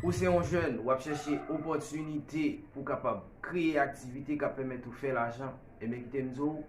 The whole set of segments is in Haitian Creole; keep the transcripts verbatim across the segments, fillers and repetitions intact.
Ou se yon jèn, w ap chèche opòtinite pou w kapab kreye aktivite k ap pèmèt ou fè lajan, ebyen kite m di w,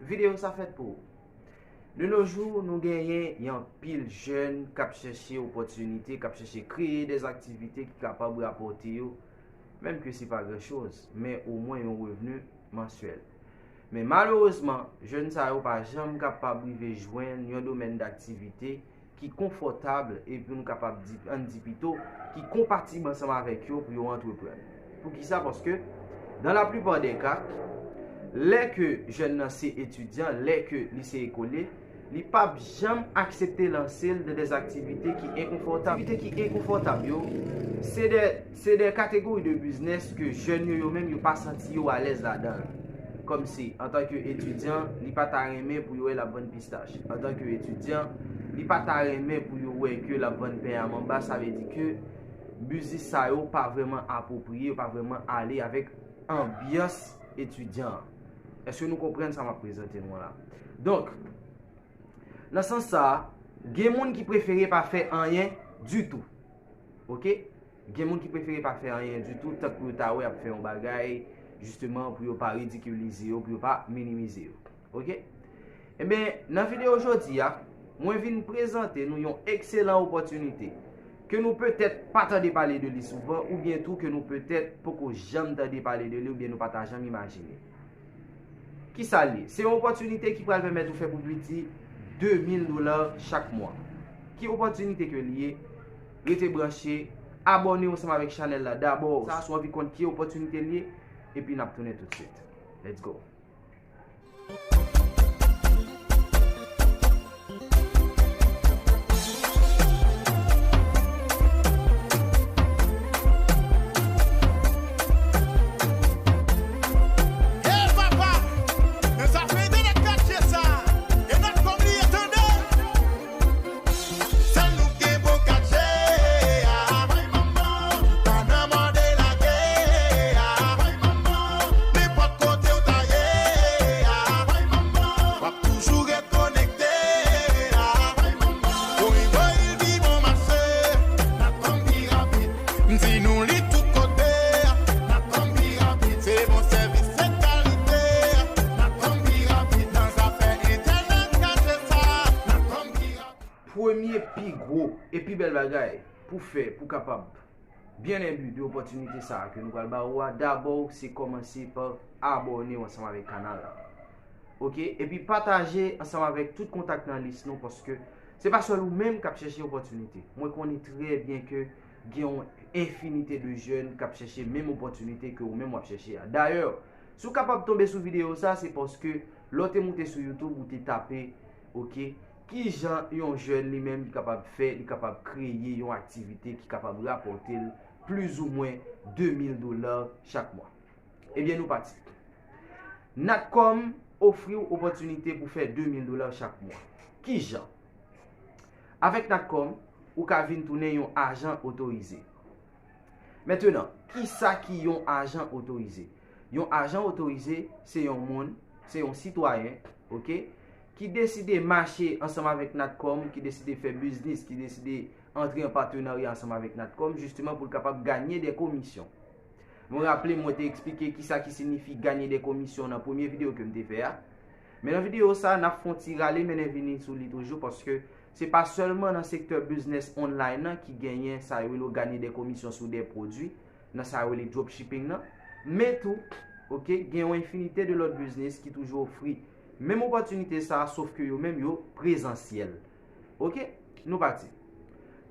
videyo sa fèt pou ou. De nos jours, nou genyen yon anpil jèn k ap chèche opòtinite, k ap chèche kreye dè aktivite ki kapab rapòte yo, menm ke se pa gran choz, men omwen yon revni mansyèl. Men malerezman, jèn sa yo pa janm kapab rive jwenn yon domèn daktivite ki konfòtab, epi nou kapab di, ann di pito, ki konpatib ansanm avèk yo pou yo antreprann. Poukisa? Paske, dans la plupart des cas, lè ke jèn nan se etidyan, lè ke li se ekole, li p ap janm aksepte lanse l nan dè aktivite ki enkonfòtab. Aktivite ki enkonfòtab yo, se dè, se dè kategori de biznès ke jèn yo, yo menm, yo pa santi yo alèz ladan l. Kòmsi, antanke etidyan, li pa ta renmen pou yo wè l ap vann pistach. Antanke etidyan, li pa ta renmen pou yo wè ke l ap vann pen a manba, sa vle di ke biznis sa yo pa vrèman apwopriye, yo pa vrèman ale avèk anbyans etidyan an. Èske nou konprann sa m ap prezante nou an la? Donk, nan sans sa a, gen moun ki prefere pa fè anyen ditou. Oke? Gen moun ki prefere pa fè anyen ditou, tank pou yo ta wè ap fè yon bagay, jisteman, pou yo pa ridikilize yo, pou yo pa minimize yo. Oke? Ebyen, nan videyo jodi a, mwen vin prezante nou yon ekselan opòtinite ke nou petèt pa tande pale de li souvan, oubyen tou ke nou petèt poko janm tande pale de li, oubyen nou pa ta janm imajine. Kisa l ye? Se yon opòtinite ki pral pèmèt ou fè pou piti de mil dola chak mwa. Ki opòtinite ke l ye? Rete branche, abòne ansanm avèk chanèl la dabò. Sa, si w anvi konn ki opòtinite l ye, epi n ap tounen tout swit. Let's go! Hey papa, men sa fè de nèg katye sa, e nèg kòm li ye tande. Sèl nou gen bon katye a. Pa nan mande lage a. Nenpòt kote w ta ye a. W ap toujou ret konekte a. Woy, woy, pi bon mache. Natcom pi rapid. M di nou li tout kote. Natcom pi rapid. Se bon sèvis, se kalite. Natcom pi rapid. Nan zafè entènèt, katye sa. Natcom pi rapid. Premye pi gwo e pi bèl bagay pou fè, pou kapab byen enbi de opòtinite sa a ke nou pral ba ou a, dabò, se kòmanse pa abòne w ansanm avèk kanal la. Oke? Epi pataje ansanm avèk tout kontak nan lis nou, paske se pa sèl ou menm k ap chèche opòtinite. Mwen konnen trè byen ke gen yon enfinite de jèn k ap chèche menm opòtinite ke ou menm w ap chèche a. Dayè, si w kapab tonbe sou videyo sa, se paske lè w te moute sou YouTube, ou te tape, oke, kijan yon jèn li menm li kapab fè, li kapab kreye yon aktivite ki kapab rapòte l plizoumwen de mil dola chak mwa. Ebyen, nou pati. Natcom ofri w opòtinite pou fè de mil dola chak mwa. Kijan? Avèk Natcom, ou ka vin tounen yon ajan otorize. Mentenan, kisa ki yon ajan otorize? Yon ajan otorize, se yon moun, se yon sitwayen, oke, ki deside mache ansanm avèk Natcom, ki deside fè biznis, ki deside antre an patenarya ansanm avèk Natcom, jisteman pou l kapab ganye de komisyon. Mwen raple m, mwen te eksplike kisa ki siyifi ganye de komisyon nan premye videyo ke m te fè a. Men nan videyo sa, n ap fè yon ti rale mennen vini sou li toujou, paske se pa sèlman nan sektè biznis online nan ki genyen sa yo rele ganye de komisyon sou de pwodui, nan sa yo rele dropshipping nan. Men tou, oke, gen yon enfinite de lòt biznis ki toujou ofri menm opòtinite sa, sof ke yo menm yo prezansyèl. Oke, nou pati.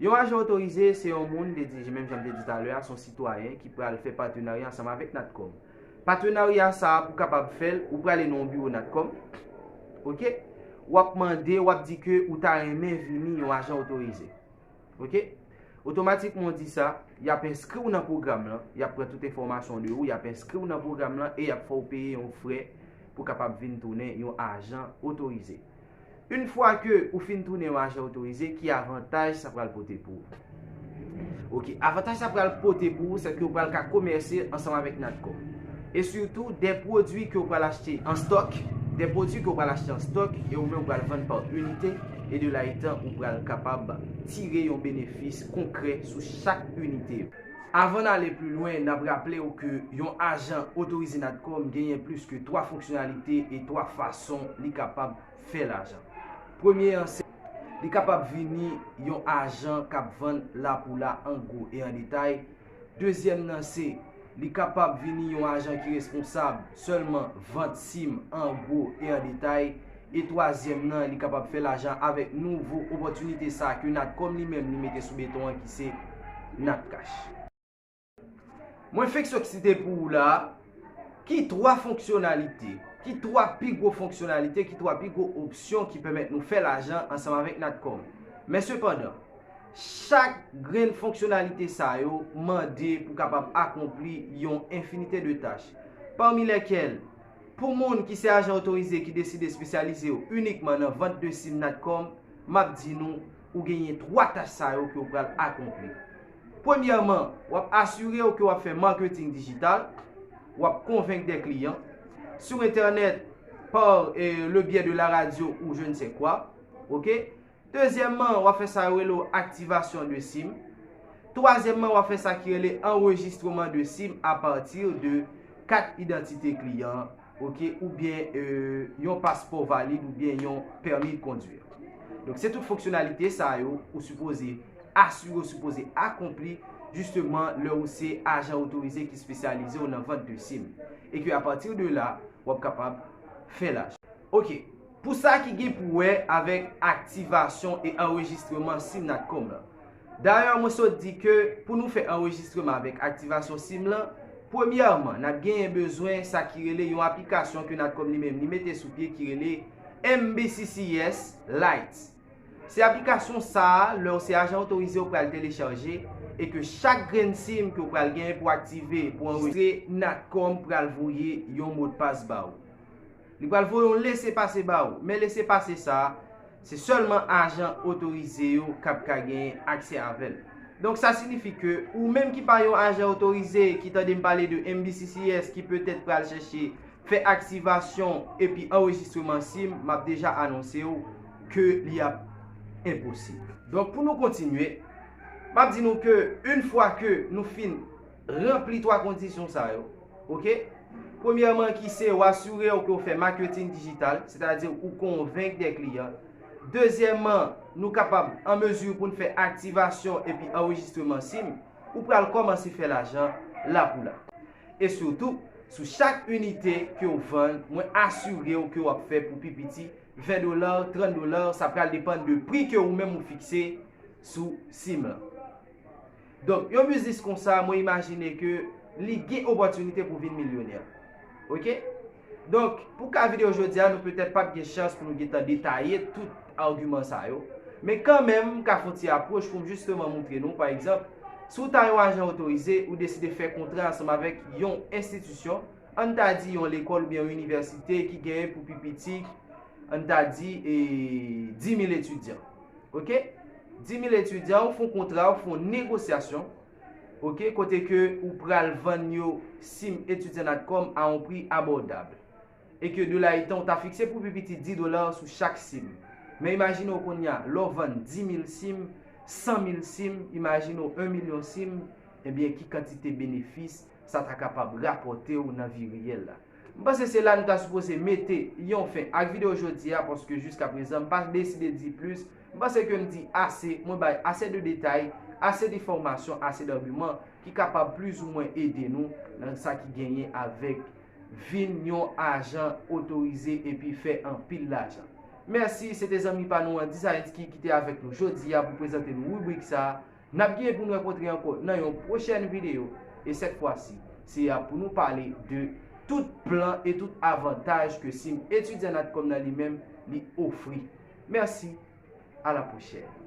Yon ajan otorize se yon moun, de di, menm jan m te di talè a, se yon sitwayen ki pral fè patenarya ansanm avèk Natcom. Patenarya sa a, pou kapab fè l, ou prale nan yon biwo Natcom. Oke? W ap mande, w ap di ke ou ta renmen vini yon ajan otorize. Oke? Otomatikman w di sa, y ap enskri w nan pwogram lan, y ap pran tout enfòmasyon de ou, y ap enskri w nan pwogram lan e y ap fè w peye yon frè pou kapab vin tounen yon ajan otorize. Yon fwa ke ou fin tounen yon ajan otorize, ki avantaj sa pral pote pou ou? Oke, avantaj sa pral pote pou ou, se ke ou pral ka komèse ansanm avèk Natcom. E sitou, de pwodui ke ou pral achte an stòk, de pwodui ke ou pral achte an stòk, e ou menm ou pral vann pa inite, e de la etan ou pral kapab tire yon benefis konkrè sou chak inite yo. Avan n ale pli lwen, n ap raple w ke yon ajan otorize Natcom genyen plis ke twa fonksyonalite e twa fason li kapab fè lajan. Premye an se, li kapab vini yon ajan k ap vann la pou la an gwo e an detay. Dezyèm nan se, li kapab vini yon ajan ki responsab sèlman vant sim an gwo e an detay. E twazyèm nan, li kapab fè lajan avèk nouvo opòtinite sa ke Natcom li menm li mete sou beton an ki se Natcash. Mwen fenk sot site pou ou la, ki twa fonksyonalite, ki twa pi gwo fonksyonalite, ki twa pi gwo opsyon ki pèmèt nou fè lajan ansanm avèk Natcom. Men sepandan, chak grenn fonksyonalite sa yo mande pou kapab akonpli yon enfinite de tach, pami lèkèl, pou moun ki se ajan otorize ki deside espesyalize yo inikman nan vant de sim Natcom, m ap di nou, ou genyen twa tach sa yo ke w pral akonpli. Premyèman, w ap asire w ke w ap fè marketing digital, w ap convaincre des clients sur internet par eh, le biais de la radio ou je ne sais quoi. Ok? Dezyèmman, w ap fè sa yo rele w activation de sim. Twazyèmman, w ap fè sa ki rele enregistrement de sim à partir de kat idantite kliyan, ok, oubyen euh, yon paspò valid oubyen yon pèmi de kondwi. Donk, se tout fonksyonalite sa yo ou sipoze asire, ou sipoze akonpli jisteman lè ou se ajan otorize ki espesyalize w nan vant de sim. E ke apati de la, w ap kapab fè lajan. Ok, pou sa ki gen pou wè avèk aktivasyon e anrejistreman sim Natcom lan. Dayè, mwen sot di ke pou nou fè anrejistreman avèk aktivasyon sim lan, premyèman, n ap genyen bezwen sa ki rele yon aplikasyon ke Natcom li menm li mete sou pye ki rele M B C C S Lite. Se aplikasyon sa a, lè w se ajan otorize, w pral telechaje e ke chak grenn sim ke w pral genyen pou aktive, pou anrejistre, Natcom pral voye yon modpas ba ou. Li pral voye yon lesepase ba ou, men lesepase sa a, se sèlman ajan otorize yo k ap ka genyen aksè avè l. Donk, sa siyifi ke ou menm ki pa yon ajan otorize, ki tande m pale de M B C C S, ki petèt pral chèche fè aktivasyon epi anrejistreman sim, m ap deja anonse w ke li ap enposib. Donk, pou nou kontinye, m ap di nou ke yon fwa ke nou fin ranpli twa kondisyon sa yo, ok? Premyèman, ki se w asire w ke w fè maketing dijital, sètadi ou konvenk de kliyan. Dezyèmman, nou kapab an mezi pou n fè aktivasyon epi anrejistreman sim, ou pral kòmanse fè lajan la pou la. E sitou, sou chak inite ke w vann, mwen asire w ke w ap fè pou pi piti ven dola, trant dola, sa pral depann de pri ke ou menm ou fikse sou sim lan. Donk, yon biznis konsa, mwen imajine ke li gen opòtinite pou vin milyonè. Ok? Donk, pou ka videyo jodi a, nou petèt p ap gen chans pou nou gentan detaye tout agiman sa yo. Men kanmenm, m ka fè yon ti apwòch pou m jisteman montre nou, pa egzanp, si w ta yon ajan otorize, ou deside fè kontra ansanm avèk yon enstitisyon, ann ta di yon lekòl oubyen yon inivèsite ki genyen pou pi piti, ann ta di, e, dis mil etidyan. Ok? Dis mil etidyan, ou fè yon kontra, ou fè yon negosyasyon, ok, kote ke ou pral vann yo sim etidyan Natcom a yon pri abòdab. E ke de la etan ou ta fikse pou pi piti dis dola sou chak sim. Men imajine w kounye a, lè w vann dis mil sim, san mil sim, imajine w yon milyon sim, ebyen ki kantite benefis sa ta kapab rapòte w nan vi reyèl la. M panse se la nou ta sipoze mete yon fen ak videyo jodi a, paske jiskaprezan m pa deside di plis. M panse ke m di ase, mwen bay ase de detay, ase de enfòmasyon, ase d'agiman ki kapab plizoumwen ede nou nan sa ki genyen avèk vin yon ajan otorize epi fè anpil lajan. Mèsi, se te zanmi pa nou an, Dizayensky, ki te avèk nou jodi a pou prezante nou ribrik sa a. N ap gen pou n rankontre ankò nan yon pwochèn videyo, e sèt fwa si, se ap pou nou pale de tout plan e tout avantaj ke sim etidyan Natcom nan li menm li ofri. Mèsi, a la pwochèn.